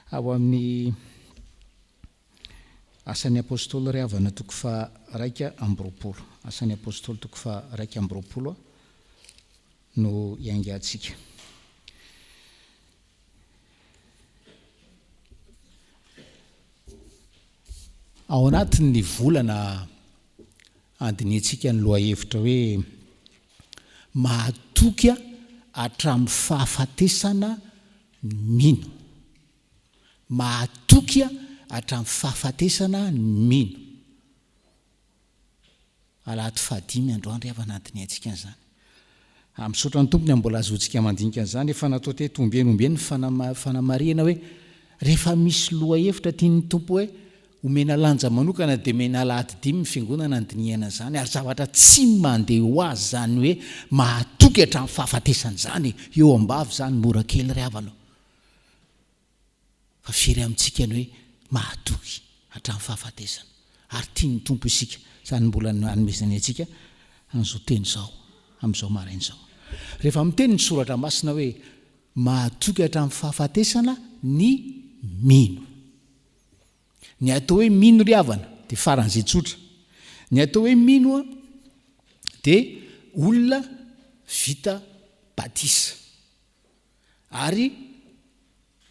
Ao amin'ny Asan'ny Apostoly ry havana toko faha 21. Asan'ny Apostoly toko faha 21 no hiaingantsika. Ao anatin'ny volana andinihantsika ny lohahevitra hoe mahatoky hatramin'ny fahafatesana ny mino. Mahatoky hatramin'ny fahafatesana ny mino. Alahady fahadimy androany ry havana andinihantsika an'izany. Ah, misaotra ny Tompo ny amin'ny mbola ahazoantsika mandinika an'izany. Efa natao teto ombieny ombieny ny fanamarihana hoe rehefa misy lohahevitra tian'ny Tompo hoe omena lanja manokana dia omena alahady dimy ny fiangonana handinihana an'izany ary zavatra tsy mandeha ho azy izany hoe mahatoky hatramin'ny fahafatesana izany e! Eo am-bava izany mora kely ry havana ô! Fa firy amintsika no hoe mahatoky hatramin'ny fahafatesana? Ary tian'ny Tompo isika, izany mbola anomezany antsika an'izao teny izao, amin'izao maraina izao. Rehefa miteny ny Soratra Masina hoe mahatoky hatramin'ny fahafatesana ny mino. Ny atao hoe mino ry havana dia faran'izay tsotra. Ny atao hoe mino dia olona vita batisa. Ary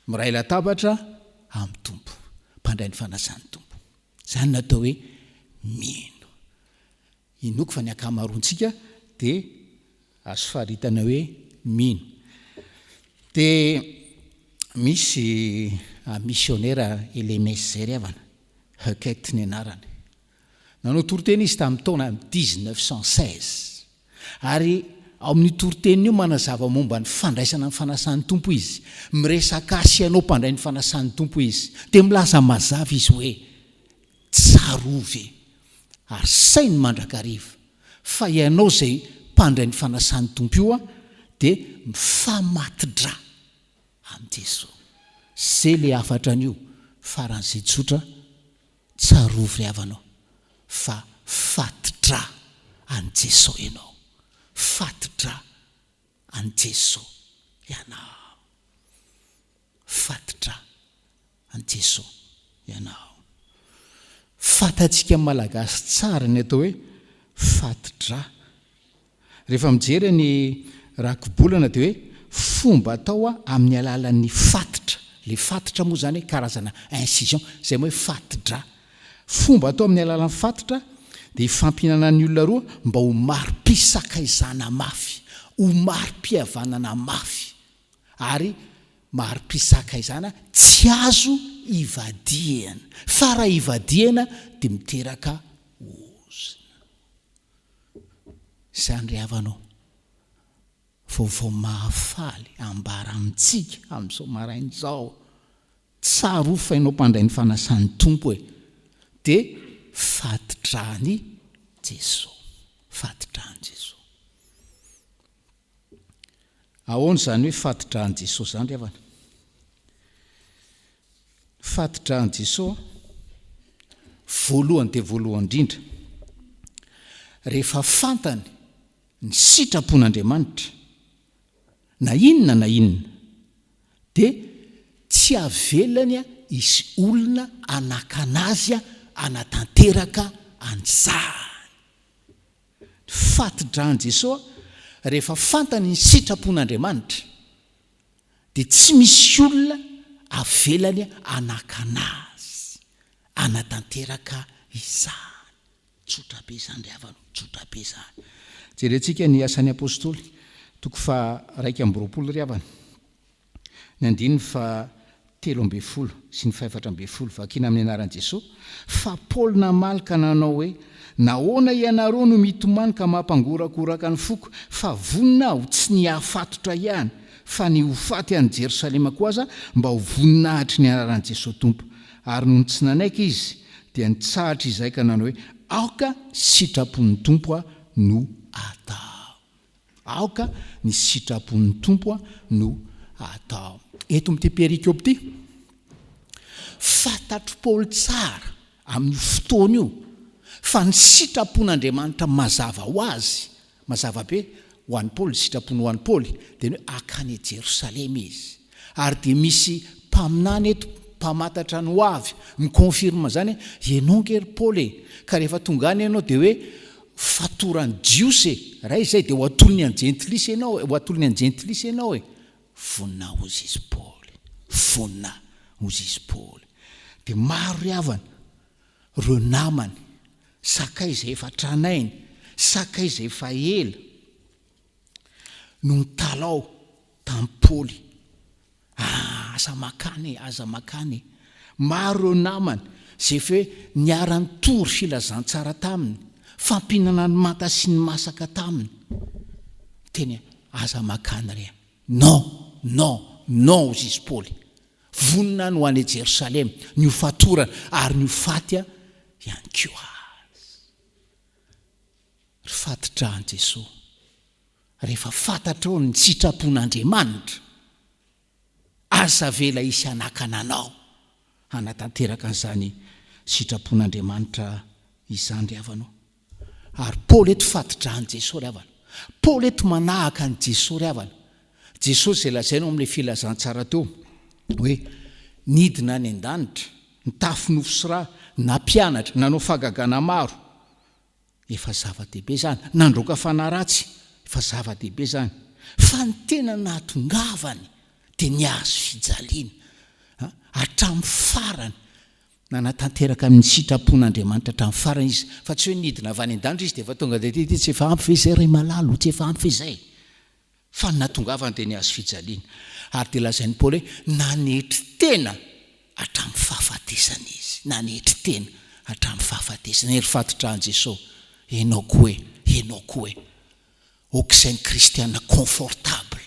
miray latabatra amin'ny Tompo, mpandray ny fanasan'ny Tompo. Izany no atao hoe mino. Inoako fa ny ankamaroantsika dia azo faritana hoe mino. Dia misy misionera LMS izay ry havana, Huckett ny anarany. Nanao toriteny izy tamin'ny taona 1916. Ary ao amin'io toriteniny io manazava momba ny fandraisana ny fanasan'ny Tompo izy. Miresaka ahy sy ianao mpandray ny fanasan'ny Tompo izy. Dia milaza mazava izy hoe, Tsarovy ary saino mandrakariva fa ianao izay mpandray ny fanasan'ny Tompo io dia mifamati-drà amin'i Jesoa. Izay ilay hafatra anio faran'izay tsotra. Tsarovy ry havana fa fati-drà an'i Jeso ianao. Fati-drà an'i Jeso ianao. Fati-drà an'i Jeso ianao. Fantatsika Malagasy tsara ny atao hoe fati-drà. Rehefa mijery ny rakibolana dia hoe fomba atao amin'ny alalan'ny fatitra, ilay fatitra moa izany karazana incision, izay moa hoe fati-drà. Fomba atao amin'ny alalan'ny fatitra dia ifampihinanan'ny olona roa mba ho mari-pisakaizana mafy, ho mari-pihavanana mafy ary mari-pisakaizana tsy azo ivadihana fa raha ivadihana dia miteraka ozona. Izany ry havana ô, vaovao mahafaly ambara amintsika amin'izao maraina izao. Tsarovy fa ianao mpandray ny fanasan'ny Tompo e, dia fati-dràn'i Jesoa, fati-dràn'i Jesoa. Ahoana izany hoe fati-dràn'i Jesoa izany ry havana? Fati-dràn'i Jesoa, voalohany dia voalohany indrindra, rehefa fantany ny sitrapon'Andriamanitra, na inona na inona, dia tsy avelany hisy olona hanakana azy hanatanteraka an'izany. Ny fati-dràn'i Jesoa, rehefa fantany ny sitrapon'Andriamanitra, dia tsy misy olona avelany hanakana azy hanatanteraka izany. Tsotra be izany ry havana o, tsotra be izany. Jerentsika ny Asan'ny Apostoly, toko faha 21 ry havana, ny andininy faha 13 sy ny faha 14, vakina amin'ny anaran'i Jesoa, Fa Paoly namaly ka nanao hoe, Nahoana ianareo no mitomany ka mampangorakoraka ny foko, fa vonona aho tsy ny hahafatotra ihany, fa ny ho faty any Jerosalema koa aza, mba ho voninahitry ny anaran'i Jesoa Tompo. Ary nony tsy nanaiky izy, dia nitsahatra izahay ka nanao hoe, Aoka sitrapon'ny Tompo no atao. Aoka ny sitrapon'ny Tompo no atao. Eto amin'ity perikope ity, fantatr'i Paoly tsara amin'io fotoana io fa ny sitrapon'Andriamanitra mazava ho azy, mazava be ho an'i Paoly, ny sitrapony ho an'i Paoly dia ny hoe hakany Jerosalema izy. Ary dia misy mpaminany eto, Mpamantatra ny ho avy, mi-confirme izany hoe ianao ange ry Paoly e, ka rehefa tonga any ianao dia hoe fatoran'ny Jiosy e, raha izay dia ho atolony an'ny Jentilisa ianao e, ho atolony an'ny Jentilisa ianao e. Vonona hozy izy Paoly, vonona hozy izy Paoly. Dia maro ry havana, ireo namany, sakaiza efa tranainy, sakaiza efa ela, no nitalao tamin'i Paoly Ah, aza makany e, aza makany e. Maro ireo namany izay efa hoe niara-nitory filazantsara taminy, fampihinana ny manta sy ny masaka taminy. Niteny hoe, aza makany re a. Non, non, non, hozy izy Paoly. Vonona ny ho any Jerosalema, ny ho fatorana ary ny ho faty ihany koa aza. Ry fatidrà an'i Jesoa. Rehefa fantatrao ny sitrapon'Andriamanitra, aza avela hisy hanakana anao hanatanteraka an'izany sitrapon'Andriamanitra izany ry havana o. Ary Paoly eto fatidrà an'i Jesoa ry havana. Paoly eto manahaka an'i Jesoa ry havana. Jesosy izay lazaina ao amin'ilay filazantsara teo hoe nidina any an-danitra, nitafy nofo sy ra, nampianatra, nanao fahagagana maro. Efa zava-dehibe izany. Nandroaka fanahy ratsy, efa zava-dehibe izany. Fa ny tena nahatongavany dia ny hazo fijaliana. Hatramin'ny farany, nanatanteraka ny sitrapon'Andriamanitra hatramin'ny farany izy. Fa tsy hoe nidina avy any an-danitra izy dia efa tonga dia ity, tsy efa ampy ve izay ry malala o, tsy efa ampy ve izay? Fa ny nahatongavany dia ny hazo fijaliana. Ary dia lazain'i Paoly hoe nanetry tena hatramin'ny fahafatesana izy. Nanetry tena hatramin'ny fahafatesana. Hery fatotran'i Jesoa. Ianao koa e, ianao koa e. Aok'izay ny kristiana confortable.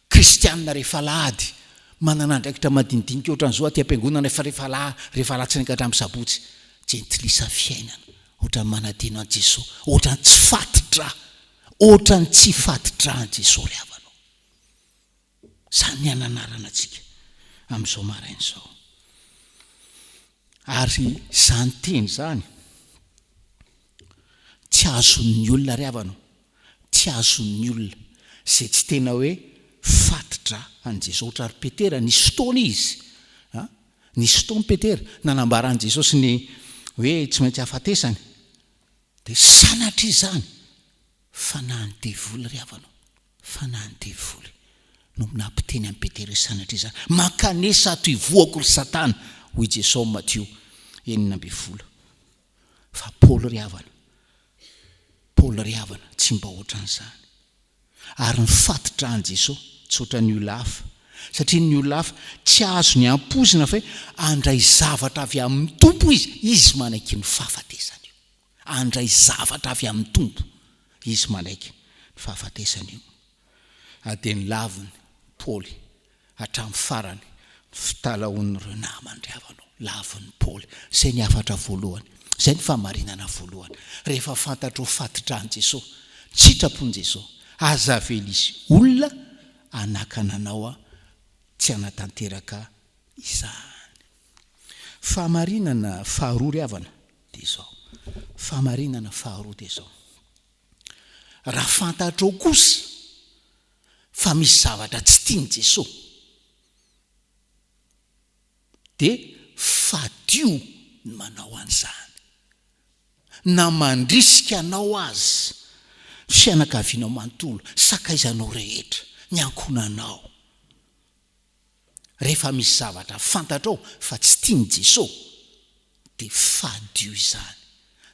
Kristiana rehefa alahady, manana andraikitra madinidinika ohatran'izao aty am-piangonana fa rehefa alaha, rehefa alatsinainy ka hatramin'ny sabotsy. Jentilisa fiainana. Ohatran'ny manadino an'i Jesoa. Ohatran'ny tsy fati-drà. Ohatran'ny tsy fati-drà an'i Jesoa ry havana o. Izany ny hananarana antsika amin'izao maraina izao. Ary izany teny izany tsy azon'ny olona ry havana o, tsy azon'ny olona izay tsy tena hoe fati-drà an'i Jesoa. Ohatra ry Petera, nisy fotoana izy, a, nisy fotoana Petera nanambara an'i Jesosy ny hoe tsy maintsy hahafatesany. Dia sanatria izany fanahin'ny devoly ry havana o, fanahin'ny devoly no nampiteny an'i Petera hoe sanatria izany, mankanesa ato ivohoko ry satana, hoy Jesoa ao Matio 16. Fa Paoly ry havana, Paoly ry havana tsy mba ohatran'izany. Ary ny fatidrà an'i Jesoa tsy ohatran'ny olona hafa, satria ny olona hafa tsy azony ampoizina fa hoe handray zavatra avy amin'ny Tompo izy, izy manaiky ny fahafatesany io. Handray zavatra avy amin'ny Tompo izy manaiky ny fahafatesany io. Ary dia nolaviny Paoly hatramin'ny farany ny fitalahoan'ireo namany ry havana ô. Lavin'i Paoly. Izay ny hafatra voalohany. Izay ny fahamarinana voalohany. Rehefa fantatrao fatidràn'i Jesoa, ny sitrapon'i Jesoa, aza avela hisy olona hanakana anao tsy hanatanteraka izany. Fahamarinana faharoa ry havana dia izao. Fahamarinana faharoa dia izao. Raha fantatrao kosa fa misy zavatra tsy tian'i Jesoa dia fadio ny manao an'izany. Na mandrisika anao aza ny fianakavianao manontolo, sakaizanao rehetra, ny ankohonanao. Rehefa misy zavatra fantatrao fa tsy tian'i Jesoa dia fadio izany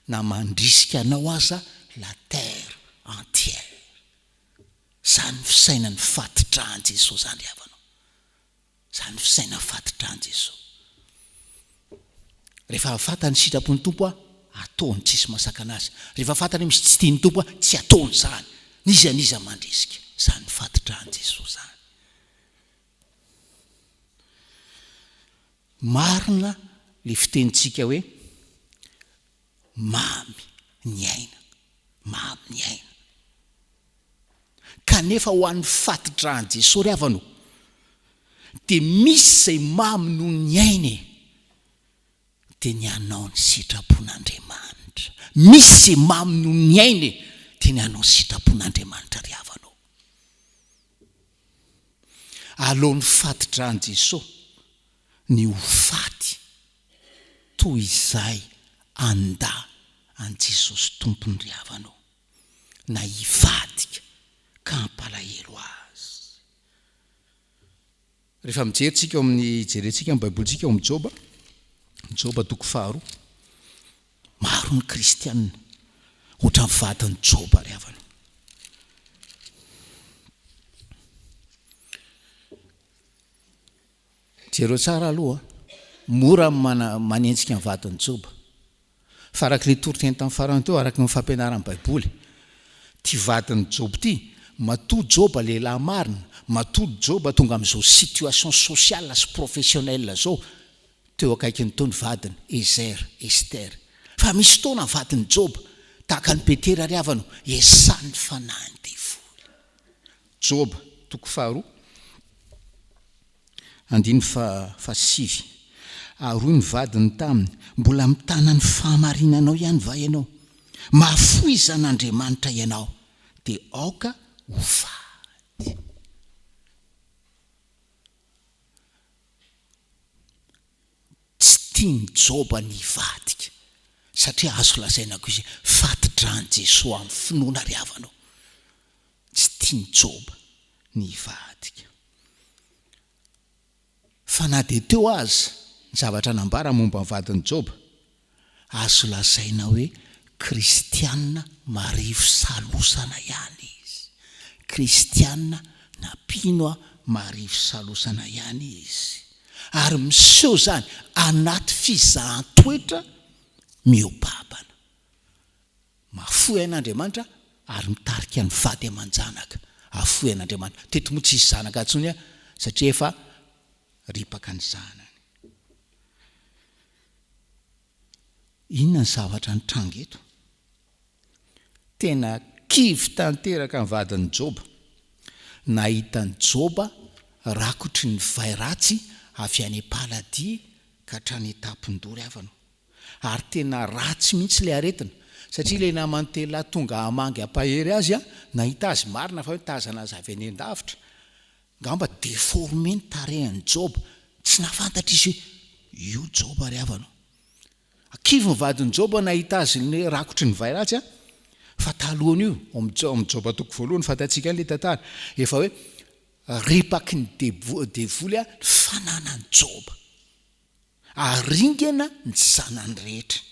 na mandrisika anao aza la terre entière. Izany ny fisainan'ny fatidràn'i Jesoa izany ry havana o. Izany ny fisainan'ny fatidràn'i Jesoa. Rehefa fantany ny sitrapon'ny Tompo aho, ataony tsisy mahasakana azy. Rehefa fantany hoe misy tsy tian'ny Tompo aho, tsy ataony izany. N'iza n'iza mandrisika. Izany ny fatidràn'i Jesoa izany. Marina le fitenintsika hoe mamy ny aina, mamy ny aina. Kanefa ho an'ny fatidràn'i Jesoa ry havana o, dia misy izay mamy noho ny aina e, dia ny hanao ny sitrapon'Andriamanitra. Misy izay mamy noho ny aina e, dia ny hanao ny sitrapon'Andriamanitra ry havana o. Aleon'ny fatidràn'i Jesoa. Ny ho faty toy izay handà an'i Jesosy Tompony ry havana ô, na hivadika ka hampalahelo Azy. Rehefa mijery tsika ao amin'ny, jerentsika ny Baibolintsika ao amin'ny Joba, Joba toko faharoa. Maro ny kristiana ohatran'ny vadin'i Joba ry havana. Jereo tsara aloha, mora ny manenjika ny vadin'i Joba. Fa araka ilay toriteny tamin'ny farany teo, araka ny fampianaran'ny Baiboly, ity vadin'i Joba ity, matoa Joba lehilahy marina, matoa Joba tonga amin'izao situation sociale sy professionnelle izao, teo akaikiny teo ny vadiny, Ezer, Esther. Fa misy fotoana ny vadin'i Joba, tahaka an'i Petera ry havana, esan'ny fanahin'ny devoly. Joba, toko faharoa, andininy fahasivy. Ary hoy ny vadiny taminy, Mbola mitana ny fahamarinanao ihany va ianao? Mahafoiza an'Andriamanitra ianao, dia aoka ho faty. Tsy tian'i Joba ny hivadika, satria azo lazaina koa izy hoe fati-dran'i Jesoa amin'ny finoana ry havana ô. Tsy tian'i Joba ny hivadika. Fa na dia teo aza ny zavatra nambara momba ny vadin'i Joba, azo lazaina hoe kristiana marivo salosana ihany izy. Kristiana na mpino marivo salosana ihany izy. Ary miseho izany anaty fizahan-toetra mihoa-babana. Mahafoy an'Andriamanitra ary mitarika ny vady aman-janaka hahafoy an'Andriamanitra. Teto moa tsisy zanaka intsony satria efa ripaka ny zanany. Inona ny zavatra nitranga eto? Tena kivy tanteraka ny vadin'i Joba. Nahita an'i Joba rakotry ny vay ratsy avy any am-paladia ka hatrany an-tampon-doha ry havana. Ary tena ratsy mihitsy ilay aretina, satria ilay namany telolahy tonga hamangy hampahery azy, nahita azy marina fa hoe nitazana azy avy any an-davitra. Angamba déformé ny tarehin'i Joba, tsy nahafantatra izy hoe io Joba ry havana o. Kivy ny vadin'i Joba nahita azy ny rakotry ny vay ratsy an, fa talohan'io, ao amin'ny Joba toko voalohany fantatsika ihany ilay tantara, efa hoe ripaky ny devoly ny fananan'i Joba. Aringana ny zanany rehetra.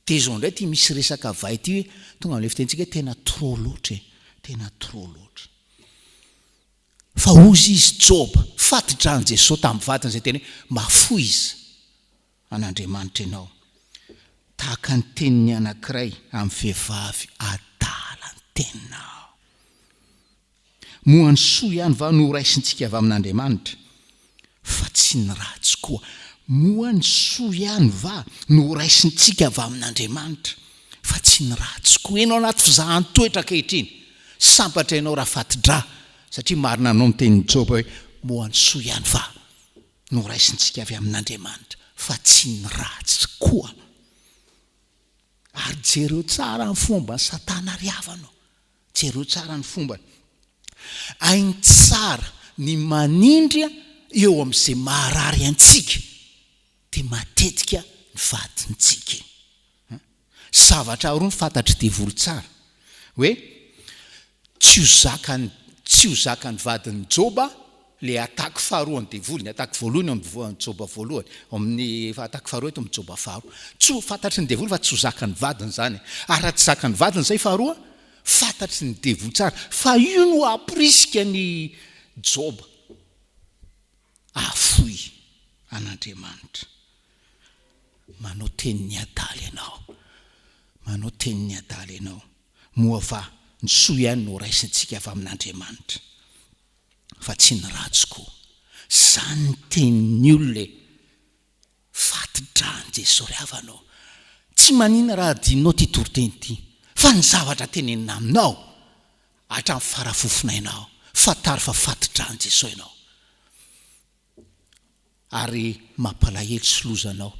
Dia izao indray ity misy resaka vay ity hoe tonga amin'ilay fitenintsika hoe tena trop loatra e, tena trop loatra. Fa hozy izy Joba, fatidran'i Jesoa tamin'ny vadiny izay teny hoe mahafoiza an'Andriamanitra ianao. Tahaka ny tenin'ny anankiray amin'ny vehivavy adala ny teninao. Moa ny soa ihany va no horaisintsika avy amin'Andriamanitra, fa tsy ny ratsy koa? Moa ny soa ihany va no horaisintsika avy amin'Andriamanitra, fa tsy ny ratsy koa? Ianao anaty fizahan-toetra ankehitriny, sambatra ianao raha fati-drà, satria marina aminao ny tenin'i Joba hoe, Moa ny soa ihany va no horaisintsika avy amin'Andriamanitra, fa tsy ny ratsy koa? Ary jereo tsara ny fomban'i Satana ry havana ô! Jereo tsara ny fombany. Hainy tsara ny manindry eo amin'izay maharary antsika, dia matetika ny vadintsika iny. Zavatra roa no fantatr'i devoly tsara, hoe tsy ho zakan'ny tsy ho zakan'ny vadin'i Joba ilay attaque faharoa an'ny devoly, ny attaque voalohany eo amin'ny Joba voalohany, ao amin'ny attaque faharoa eto amin'ny Joba faharoa. Tsy ho fantatry ny devoly fa tsy ho zakan'ny vadiny izany. Ary raha tsy zakan'ny vadiny izay faharoa, fantatry ny devoly tsara fa io no hampirisika an'i Joba hahafoy an'Andriamanitra. Manao tenin'ny adala ianao. Manao tenin'ny adala ianao. Moa va ny soa ihany no raisintsika avy amin'Andriamanitra? fa tsy ny ratsy koa. Zany ny tenin'ny olona e! Fati-drà an'i Jesosy ry havana ô! Tsy maninona raha adinonao ity toriteny ity, fa ny zavatra tenenina aminao, hatramin'ny fara-fofonainao, fantaro fa fati-drà an'i Jesosy ianao. Ary mampalahelo sy loza anao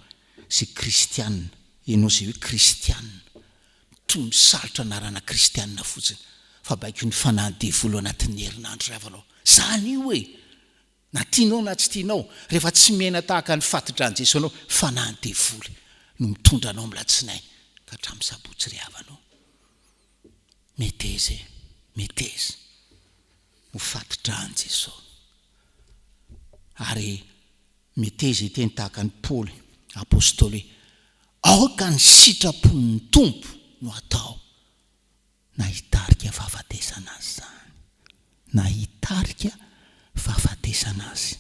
izay kristiana, ianao izay hoe kristiana, toy misalotra anarana kristiana fotsiny, fa baikon'ny fanahy devoly ao anatin'ny herinandro ry havanao. Zany io e! Na tianao na tsy tianao, rehefa tsy miaina tahaka ny fatidran'i Jesoa anao, fanahin'ny devoly no mitondra anao amin'ny latsinainy ka hatramin'ny sabotsy ry havana o. Meteza e, meteza ho fatidran'i Jesoa. Ary meteza hiteny tahaka an'i Paoly apostoly hoe, aoka ny sitrapon'ny Tompo no atao. na hitarika fahafatesana azy izany, na hitarika fahafatesana azy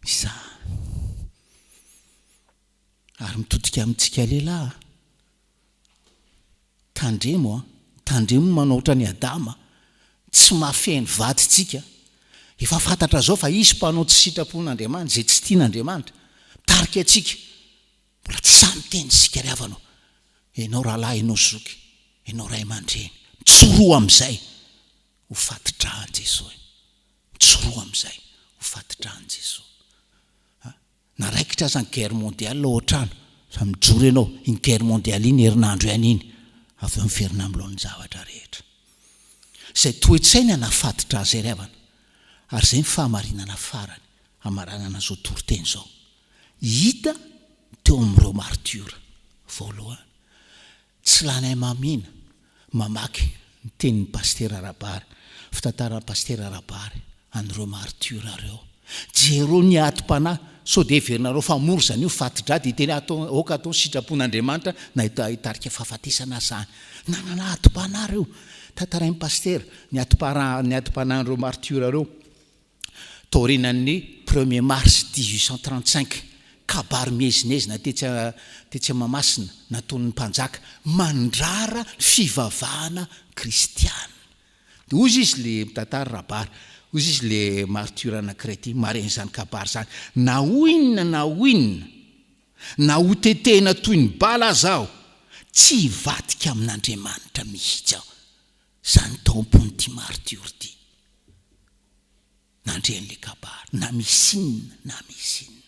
izany. Ary mitodika amintsika lehilahy, tandremo an, tandremo ny manao ohatran'i Adama, tsy mahafehy ny vadintsika, efa fantatra zao fa izy mpanao tsy sitrapon'Andriamanitra, izay tsy tian'Andriamanitra, mitarika antsika. Mbola tsy sahy miteny isika ry havana ô! Ianao rahalahy, ianao zoky, ianao ray aman-dreny, mijoroa amin'izay ho fati-dràn'i Jesoa e! Mijoroa amin'izay ho fati-dràn'i Jesoa. A! Na raikitra aza ny guerre mondiale ao an-trano, fa mijoro ianao, iny guerre mondiale iny herinandro ihany iny, avy eo miverina amin'ny laoniny zavatra rehetra. Izay toe-tsaina na fati-drà izay ry havana, ary izay ny fahamarinana farany hamaranana izao toriteny izao. Hita teo amin'ireo martiora voalohany. Tsy lany hamamiana mamaky ny tenin'i Pasitera Rabary, fitantaran'i Pasitera Rabary an'ireo martiora ireo. Jereo ny adim-panahy, sao dia heverinareo fa mora izany io fati-drà dia hiteny hoe atao, aoka atao ny sitrapon'Andriamanitra na hitarika fahafatesana aza izany. Nanana adim-panahy ireo. Tantarain'i Pasitera ny adim-panahy, ny adim-panahin'ireo martiora ireo. Taorianan'ny premier mars 1835, kabary miezinezina tetsy tetsy Mahamasina nataon'ny mpanjaka mandrara ny fivavahana kristiana. Dia hozy izy le mitantara Rabary, hozy izy le martyr anankiray ity maren'izany izany kabary izany, na ho inona na ho inona, na ho tetehina toy ny bala aza aho, tsy hivadika amin'Andriamanitra mihitsy aho. Izany tao am-pon'ity martiora ity. Nandre an'ilay kabary, na misy inona na misy inona.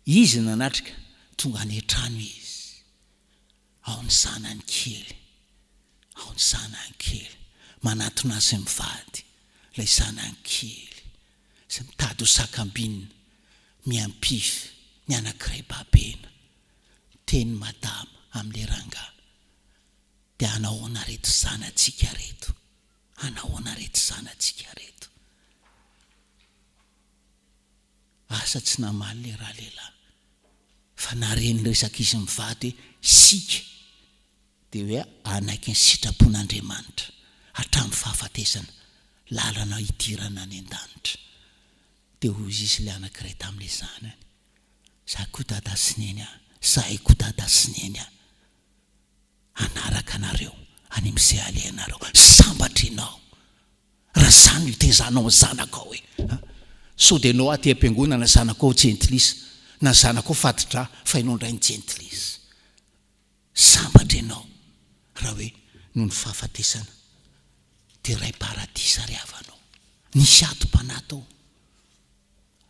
Izy nanatrika, tonga any an-trano izy. Ao ny zanany kely, ao ny zanany kely. Manatona azy mivady, ilay zanany kely, izay mitady ho sakambinina, miampify ny anankiray babena. Miteny madama amin'ilay rangahy. Dia hanahoana reto zanatsika reto? Hanahoana reto zanatsika reto? Asa tsy namaly le ralehilahy fa nare ny resak'izy mivady hoe isika dia hoe hanaiky ny sitrapon'Andriamanitra hatramin'ny fahafatesana, lalana hidirana any an-danitra. Dia hoy izy ilay anankiray tamin'ilay zanany, Za koa dada sy neny a, zahay koa dada sy neny a. hanaraka anareo any amin'izay alehanareo. Sambatra ianao raha izany no itezanao ny zanakao e! Sao dia ianao aty am-piangonana zanakao jentilisa na zanakao fati-drà fa ianao indray ny jentilisa. Sambatra ianao raha hoe noho ny fahafatesana dia ray paradisa ry havanao. Nisy adim-panahy tao.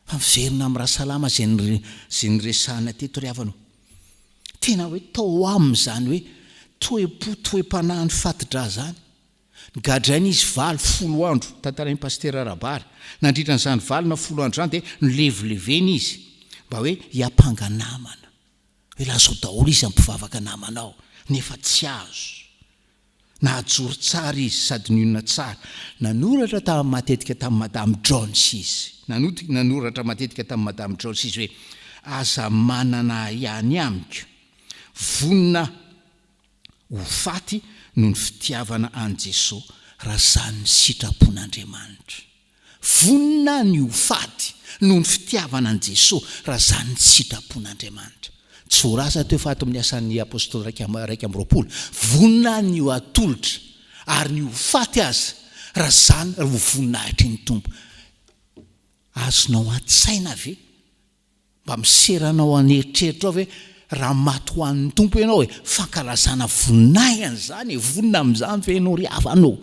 Fa miverina amin'ny Rasalama izay izay niresahana teto ry havana o. Tena hoe tao aminy izany hoe toe-po, toe-panahy ny fati-drà izany. Nogadraina izy valo, folo andro, tantarain'i Pasitera Rabary. Nandritra an'izany valo na folo andro izany dia nolevilevena izy mba hoe hiampanga namana. Hoe lazao daholo izy hampivavaka namanao, nefa tsy azo. Nahajoro tsara izy sady nionona tsara. Nanoratra tamin'ny matetika tamin'i Madame Jones izy. Nanoratra matetika tamin'i Madame Jones izy hoe, Aza manana ahiahy amiko. Vonona ho faty noho ny fitiavana an'i Jesoa raha izany ny sitrapon'Andriamanitra. Vonona ny ho faty noho ny fitiavana an'i Jesoa raha izany ny sitrapon'Andriamanitra. Tsy voalaza teo fa ato amin'ny Asan'ny Apostoly 21, vonona ny ho atolotra ary ny ho faty aza raha izany ho voninahitry ny Tompo. Azonao an-tsaina ve Mba miserana ao an'eritreritrao ve raha maty ho an'ny Tompo ianao e? Fankalazana voninahiny izany e! Vonona amin'izany ve ianao ry havana ô?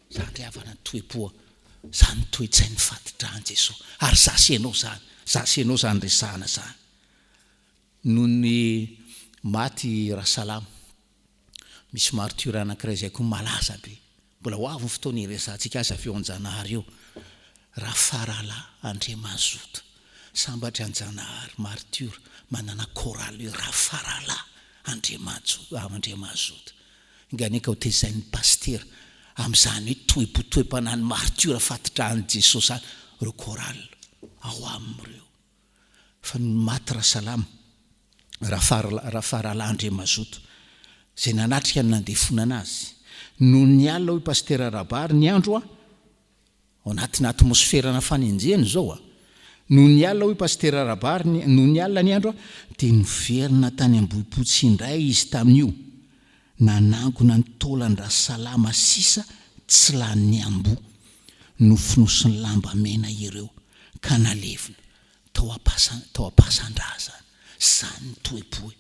Izany ry havana ny toe-po, izany ny toe-tsain'ny fati-dràn'i Jesoa. Ary izaho sy ianao izany, izaho sy ianao izany resahana izany. Nony maty Rasalama, misy martiora anankiray izay koa malaza be, mbola ho avy ny fotoana hiresahantsika azy avy eo Anjanahary eo. Rafaralahy Andriamazoto. Sambatra Anjanahary, martiora, manana chorale hoe Rafaralahy Andriamajo, Andriamazoto. Enga anie ka ho tezain'ny pasitera amin'izany hoe toe-po toe-panahin'ny martiora fatidrahan'i Jesosy izany ireo chorale ao aminy ireo. Fa nony maty Rasalama, Rafaralahy Andriamazoto, izay nanatrika ny nandefonana azy, nony niala hoy Pasitera Rabary ny andro a, ao anatina atmosferana fanenjehana izao a, nony niala hoy Pasitera Rabary ny, nony niala ny andro a, dia niverina tany Ambohipotsy indray izy tamin'io, nanangona ny taolan-dRasalama sisa tsy lanin'ny amboa, nofonosiny lamba mena ireo ka nalevina tao am-pasan, tao am-pasan-drazana. Izany ny toe-po e!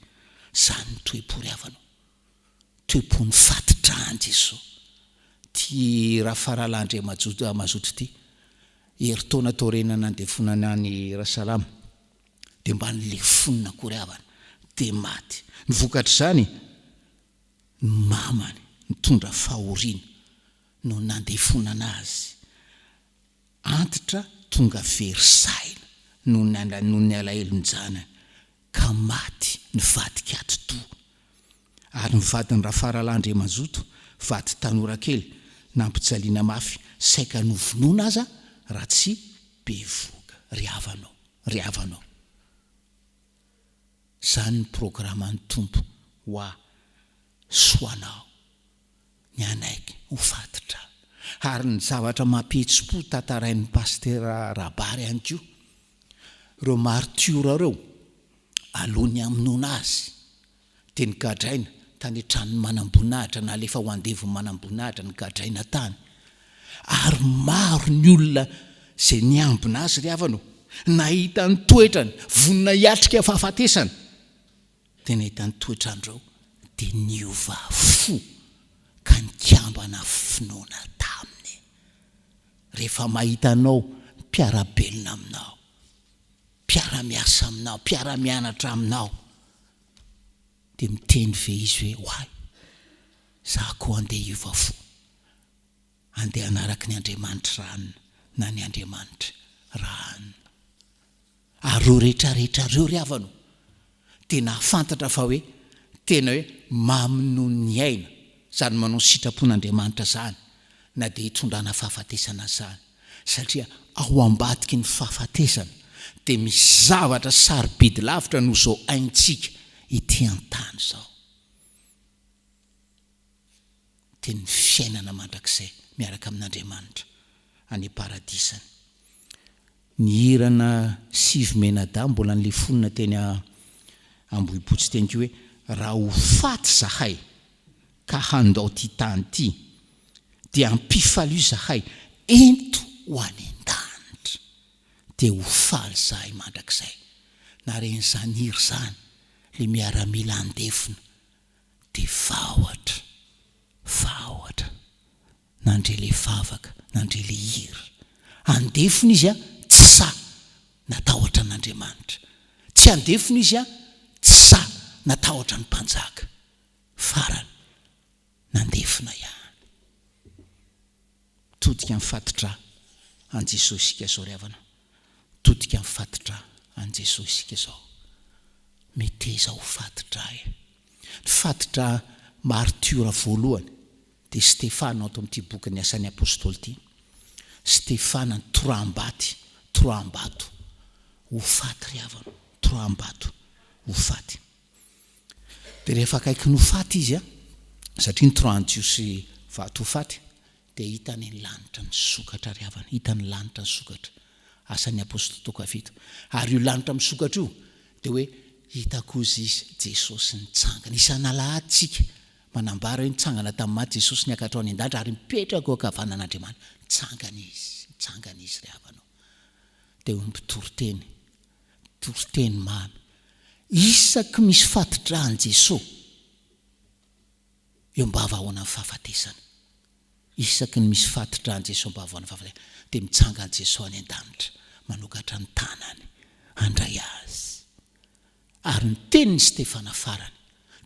Izany ny toe-po ry havana o! Toe-pon'ny fati-drà an'i Jesoa. Ity Rafaralahy Andriamajoto Mazoto ity, herintaona taoriana nandefonana an'i Rasalama, dia mba nilefonina akory havana, dia maty. Ny vokatr'izany, ny mamany nitondra fahoriana no nandefonana azy. Antitra tonga very saina noho ny noho ny alahelon-janany ka maty nivadika atidoha. Ary ny vadin'i Rafaralahy Andriamanjoto, vady tanora kely, nampijaliana mafy saika novonoina aza raha tsy bevohoka. Ry havana ô! Ry havana ô! Izany ny programan'ny Tompo ho ahy sy ho anao. Ny hanaiky ho fatotra. Ary ny zavatra mampihetsi-po tantarain'ny Pasitera Rabary ihany koa, ireo martiora ireo, alohan'ny hamonoana azy, dia nogadraina tany an-tranon'ny manamboninahitra, nalefa ho andevon'ny manamboninahitra, nogadraina tany. Ary maro ny olona izay niambina azy ry havana ô, nahita ny toetrany, vonona hiatrika fahafatesana. Dia nahita ny toetrandreo dia niova fo ka nikambana finoana taminy. Rehefa mahita anao ny mpiara-belona aminao, mpiara-miasa aminao, mpiara-mianatra aminao, dia miteny ve izy hoe, Oay, za koa andeha hiova fo, andeha hanaraka ny Andriamanitry ranona na ny Andriamanitry ranona. Ary ireo rehetrarehetra ireo ry havana o, dia nahafantatra fa hoe tena hoe mamy noho ny aina izany manao ny sitrapon'Andriamanitra izany na dia hitondrana fahafatesana aza izany, satria ao ambadiky ny fahafatesana dia misy zavatra sarobidy lavitra noho izao aintsika ety an-tany izao. Dia ny fiainana mandrakizay miaraka amin'Andriamanitra any am-paradisany. Nihirana sivy menadahy mbola nilefonina teny Ambohipotsy teny koa hoe raha ho faty zahay ka handao ty tany ty dia ampifalio zahay ento ho any an-danitra dia ho faly zahay mandrakizay. Naren'izany hira izany le miaramila andefona dia vahotra vahotra nandre le vavaka, nandre le hira. Andefona izy an, tsy sahy natahotra an'Andriamanitra. Tsy andefona izy an, tsy sahy natahotra ny mpanjaka. Farany, nandefona ihany. Mitodika amin'ny fati-drà an'i Jesoa isika izao ry havana. Mitodika amin'ny fati-drà an'i Jesoa isika izao. Meteza ho fati-drà e. Ny fati-drà martiora voalohany dia Stefana ato amin'ity bokin'ny Asan'ny Apostoly ity. Stefana nitoraham-baty, toraham-bato ho faty ry havana, toraham-bato ho faty. Dia rehefa akaiky ny ho faty izy, satria nitorahan'ny Jiosy vato ho faty, dia hitany ny lanitra nisokatra ry havana, hitany ny lanitra nisokatra. Asan'ny Apostoly toko fahafito. Ary io lanitra misokatra io dia hoe hitako hozy izy Jesosy nitsangana. Isan'alahady tsika manambara hoe nitsangana tamin'ny maty Jesosy niakatra ho any an-danitra ary mipetraka eo ankavanan'Andriamanitra. Nitsangana izy, nitsangana izy ry havana o. Dia hoy ny mpitoriteny, toriteny mamy, isaky misy fati-drà an'i Jesosy eo am-bavahoanan'ny fahafatesana. Isaky ny misy fati-drà an'i Jesosy eo am-bavahoanan'ny fahafatesana dia mitsangana Jesosy any an-danitra manokatra ny tanany handray azy. Ary ny tenin'i Stefana farany,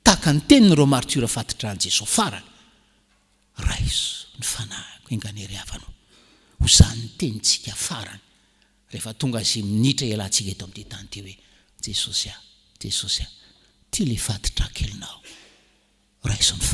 tahaka ny tenin'ireo martiora fati-drà an'i Jesosy farany, Raiso ny fanahiko, enga anie ry havana o, Ho izany ny tenintsika farany rehefa tonga izay minitra ialantsika eto amin'ity tany ity hoe, Jesosy a, Jesosy a, ity ilay faditra kelinao. Raiso ny.